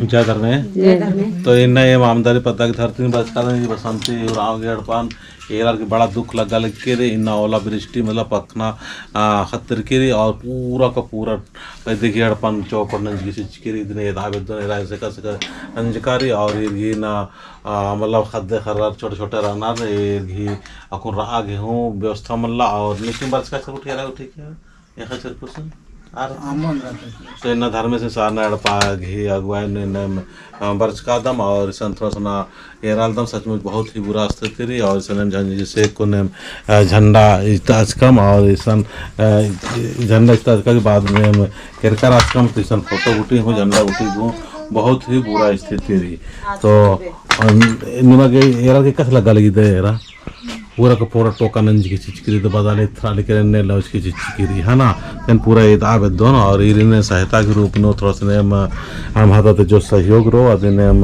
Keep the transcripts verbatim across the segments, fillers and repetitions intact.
जय धर्मे। जय धर्मे। तो इन्ना एम आमदारी पद्दा की धरती में बरचकादम, ई बसंती उराँव गे एड़पन, एरर की बड़ा दुख लग्गा लगी रई, इन्ना ओला बृष्टि मतलब पखना, आ, खत्तर की रई और पूरा का पूरा पैदे की एड़पन चौपट नंजकी सिचकी रई, इदिन एदा बेद्दन एरा एसका एसका नंजका रई और ईर गही ना, आ, मतलब ख़द्द ख़र्रर छोटे छोटे रअनर, ईर गही अक्कुन रआ गे हूँ व्यवस्था मल्ला और नीकिम बरचका एका गुट्ठी एरा गुट्ठी का एका चेरपुरसन आर। तो इन्ना धर्मेस सारना एड़पा गही अगुवाई नू इन्ना, अ, बरचकादम और इसन थोड़ा सा ना एरालदम। सचमुच बहुत ही बुरा स्थिति रई और इसन एम झंडा जैसे कुन एम, अ, झंडा इजताचकम और इसन, अ, झंडा इजताचका के बाद में एम केरका रहचकम तो इसन फोटो गुट्ठी हूँ झंडा गुट्ठी हूँ बहुत ही बुरा स्थिति रई। तो, अ, निमा गे एरा गे कस लग्गा लगी दे एरा? पूरा का पूरा टोका नंजकी सिचकी रई, तो बदाले थ्रा लेके रहने लौजकी सिचकी रई, है ना? तेन पूरा एदा बेद्दन और ईरिन सहायता के रूप नू थोड़ा सा ने म-, हम हाता ते जो सहयोग रओ, अदिन एम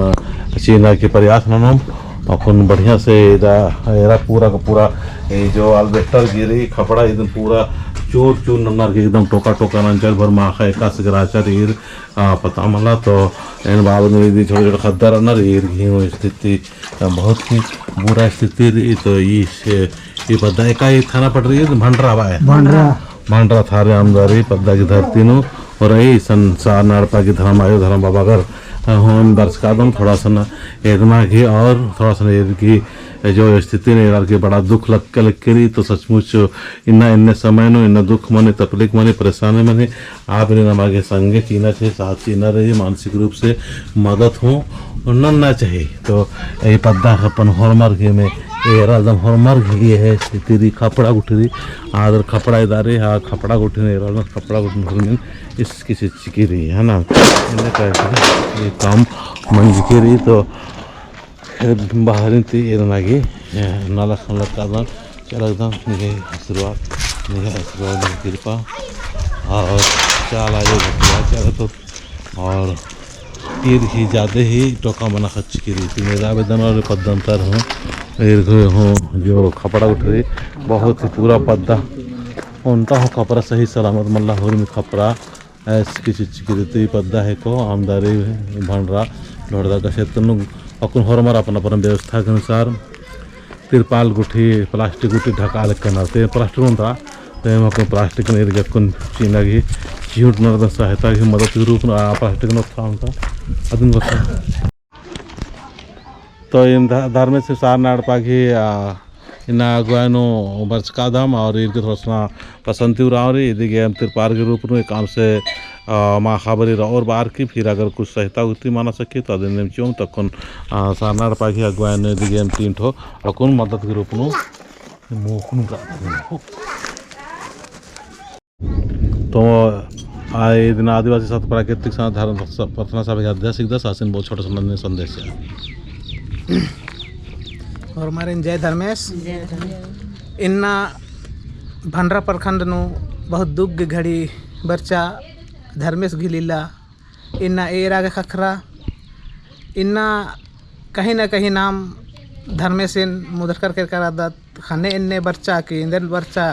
चीना की प्रयास ननोम, अक्कुन बढ़िया से एदा एरा पूरा का पूरा, ये जो albestoer गे रई, खपड़ा इदिन पूरा चूर चूर नन्नर की एकदम टोका टोका नंजर भर माखा एकासे गे रहचर ईर, आ, पता मला। तो एन बाबत में इदी छोटे छोटे ख़द्दर रअनर, ईर गही हूँ स्थिति बहुत ही बुरा स्थिति रई। तो ई से, ई पद्दा एका ई थाना पटरी भंडरा बा है। भंडरा। भंडरा थारे आमदारी पद्दा की धरती नू और ई इसन सारना एड़पा की धर्म आयो धर्म बाबा घर, अ, हूँ बरचकादम थोड़ा सा ना एदमा गही और थोड़ा सा ना एदमा गही जो स्थिति ने एरर की बड़ा दुख लग, लग के रई। तो सचमुच इन्ना एन्ने समय नू इन्ना दुख मनी, तकलीफ मनी, परेशानी मनी, आप रे नमा गे संगे चीना चाही, साथ चीना रई, मानसिक रूप से मदद हूँ नन्ना चाही। तो ई पद्दा अपन होरमर गही में एरालदम होरमर गही है स्थिति रई, खपड़ा गुट्ठी रई, आदर खपड़ा इदा रई, हाँ, खपड़ा गुट्ठी रई, एरालदम खपड़ा गुट्ठी रई, इसकी सिचकी रई, है ना? इन्ने करके ये काम मंजकी रई, तो बहरिन ती एदना गे, ए, नलख नलख कादन, चलकदम, निंग्है आशीर्वाद, निंग्है आशीर्वाद, निंग्है कृपा, और चाला जो भटिया चलतो, और ईर ही जादे ही टोका मना खच्ची की रीति में एदा बेद्दन और पद्दन तर हूँ, ईर गही हूँ जो खपड़ा गुट्ठी रई, बहुत ही पूरा पद्दा, ओन्टा हूँ खपड़ा सही सलामत मल्ला होरमी खपड़ा, एसकी सिचकी रई। तो ई पद्दा हेको आमदारी भंडरा लोहरदगा क्षेत्र नू अक्कुन होरमर अपन अपन व्यवस्था के अनुसार तिरपाल गुट्ठी, प्लास्टिक गुट्ठी ढका लक्कनर। ते प्लास्टिक ओन्टा, ते एम अक्कुन प्लास्टिक नू ईर गे अक्कुन चीना गही चिहुट नर सहायता गही मदद के रूप नू आ प्लास्टिक नू ओन्टा, अदिन बता। तो इन्ना ध-, धर्मेस सारना एड़पा गही, आ, इन्ना अगुवाई नू बरचकादम और ईर गे थोड़ा सा बसंती उराँव रई, इदी गे एम तिरपाल के रूप नू एकाम से, आ, माखा बारी रओर बअर की फिर अगर कुछ सहायता होती मना सकी तो अदिन एम चिओम तखन, आ, सारना एड़पा गही अगुवाई नू इदी गे एम तीन ठो अक्कुन मदद के रूप नू मोखनु का तो आ, इदिन आदिवासी सत प्राकृतिक सा-, धर्म स-, प्रार्थना सभा के अध्यक्ष हिकदस, आसिन बहुत छोटा सा नन्ना संदेश है। होरमारिन जय धर्मेस। जय धर्मेस। इन्ना भंडरा प्रखंड नू बहुत दुख गे घड़ी बरचा धर्मेस गही लीला। इन्ना एरा गे ख़क्खरा, इन्ना कहीं ना कहीं नाम धर्मेसिन मुदरकर केरकर रअदत, ख़ने एन्ने बरचा कि एन्देर बरचा,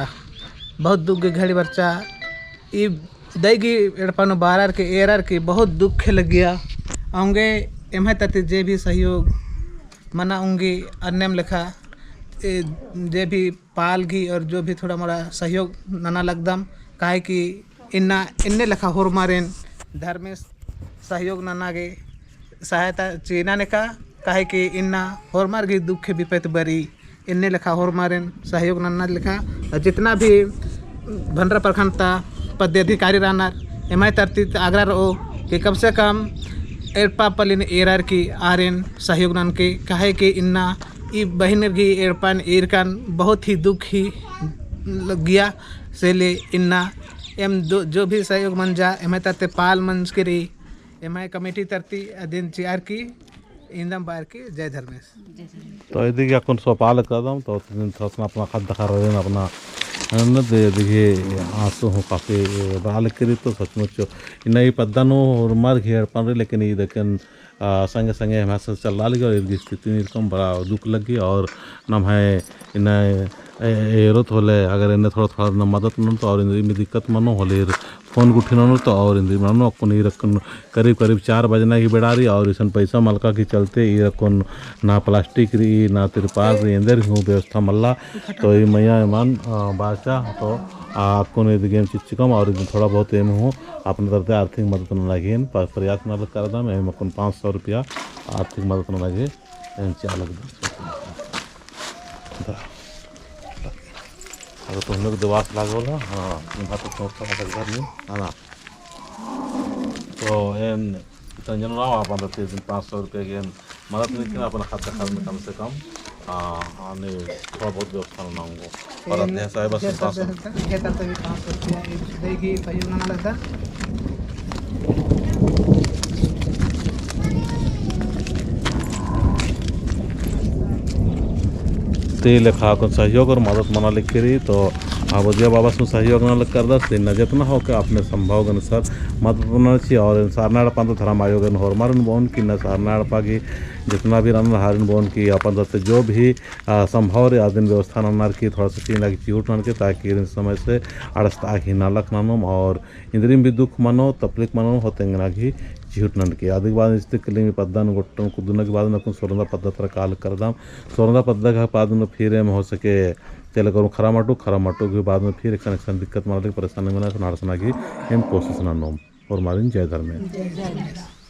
बहुत दुख गे घड़ी बरचा। ई दई गही एड़पा नू बरर की एरर की बहुत दुख लग्गिया। औंगे एम्है तरती जे भी सहयोग मना औंगे अन्नेम लेखा, ए, जे भी पाल गही और जो भी थोड़ा मोड़ा सहयोग नना लगदम, काहे कि इन्ना एन्ने लेखा होरमारिन धर्मेस सहयोग नना गे सहायता चिअना नेका, काहे कि इन्ना होरमर गही दुख विपत बारी एन्ने लेखा होरमारिन सहयोग नना लेखा। और जितना भी भंडरा प्रखंड ता पदाधिकारी रअनर, एम्है तरती ता आग्रह रओ कि कम से कम एड़पा पल्लिन एरर की आरिन सहयोग ननके, काहे कि इन्ना ई बहिनर गही एड़पन ईरकन बहुत ही दुख ही लग्गिया। से ले इन्ना एम दो, जो भी सहयोग मंजा, एम्है तरती पाल मंजकी रई, एम्है कमेटी तरती अदिन चिअर की, इन्दम बअर की, जय धर्मेस। तो इदी गे अक्कुन सोपाल कदम, तो थोड़ा सा अपना ख़द्द ख़र्रन अपना, न दे, इदी गे आंसू हूँ काफी बआ लगी रई, तो सचमुच इन्ना ई पद्दा नू होरमर गही एड़पन रई, लेकिन ई देखन आ, संगे संगे एम्है से चलआ लगी और ईर गही स्थिति नू ईरकम बड़ा दुख लग्गी और नम्है इन्ना ए-, एरोत होले, अगर एन्ने थोड़ा, थोड़ा ना मदद ननोत और इन्द्रिम दिक्कत मनो होले, ईर फोन गुट्ठी ननोत और इन्द्रिम ननोत, अक्कुन ईर अक्कुन करीब, करीब चार बजना की बेड़ा रई और इसन पैसा मलका की चलते ईर अक्कुन ना प्लास्टिक रई, ना तिरपाल रई, एन्देर हूँ व्यवस्था मल्ला। तो ई मइय्याँ एमन, अ, बाचा, तो, आ, अक्कुन इदगेम चिच्चकम और इदगेम थोड़ा बहुत एम हूँ अपना तरती आर्थिक मदद नना लगी एन प-, प्रयास नना लग करदम, एम अक्कुन पाँच सौ रुपया आर्थिक मदद नना लगी एन चिआ लगदम। दा। अगर तुम लोग देवास लागोला, हाँ, तुम हाथ तो सोच सकते हो, घर में, है ना? तो एन इतना जन रहा, आप अंदर से पाँच सौ रुपये के मदद नहीं किया, अपना खाता खर्च में कम से कम, हाँ, आने थोड़ा बहुत व्यवस्था ना होंगे। और अध्यक्ष साहब बस पाँच सौ। ते लेखा अक्कुन सहयोग और मदद मना लगी रई, तो अवधिया बाबस हूँ सहयोग नना लग करदस, इन्ना जेतना होके अपने संभव के अनुसार मदद नना चिआ। और सरना एड़पा ता धर्म आयोगन होरमारिन बओन कि इन्ना सरना एड़पा की जितना भी रअनर आरिन बओन कि अपन तरती जो भी, आ, संभव रई अदिन व्यवस्था ननर की थोड़ा सा चीज लगी चिहुट ननके, ताकि इन समय से अंड़सता ही नलख ननोम और इन्द्रिम भी दुख मनो, तकलीफ मनो, हो तेंगना गही चिहुट ननके। अदिक बाद इस्ते कली में पद्दा नू गोट्टन कुद्दना के बाद नू अक्कुन सोरंदा पद्दा तरा काल करदम। सोरंदा पद्दा का बाद नू फिर एम हो सके तेले करूँ खरा माटू, खरा माटू के बाद नू फिर एकसन, एकसन दिक्कत मना लगी, परेशानी मना, तो अंड़सना गही एम कोशिश ननोम। होरमारिन जय धर्मेस।